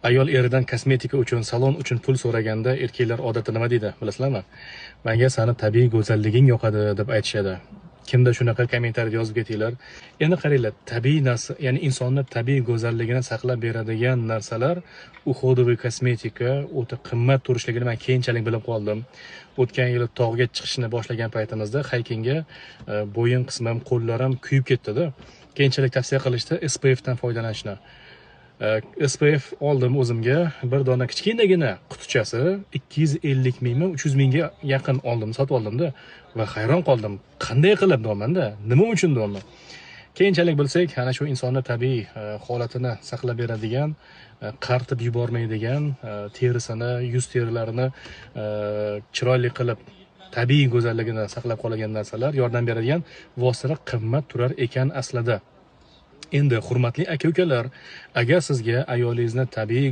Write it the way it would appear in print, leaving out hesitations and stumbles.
Ayol eridan kosmetika uchun, salon uchun pul so'raganda erkaklar odatda nima deydi, bilasizlarmi? "Menga sani tabiiy go'zalliging yoqadi", deb aytishadi. Kimda shunaqa, kommentariyada yozib ketinglar. Endi qaranglar, tabiiy narsa, ya'ni insonni tabiiy go'zalligini saqlab beradigan narsalar, уходовый kosmetika o'ta qimmat turishligini men keyinchalik bilib qoldim. O'tgan yili tog'ga chiqishni boshlagan paytimizda haykingga bo'yin qismim, qo'llarim kuyib ketdi-da. Keyinchalik tavsiya qilishdi SPF dan foydalanishni. SPF oldim o'zimga, bir dona kichkinagina qutichasi 250 mingmi, 300 mingga yaqin oldim, sotib oldimda va hayron qoldim. Qanday qilib deyapman-da, nima uchun deyapman. Keyinchalik bilsak, ana shu insonni tabiiy holatini saqlab beradigan, qaritib yubormaydigan, terisini, yuz terilarini chiroyli qilib, tabiiy go'zalligini saqlab qoladigan narsalar, yordam beradigan vositalar qimmat turar ekan aslida. Endi, hurmatli aka-ukalar, agar sizga ayolingizni tabiiy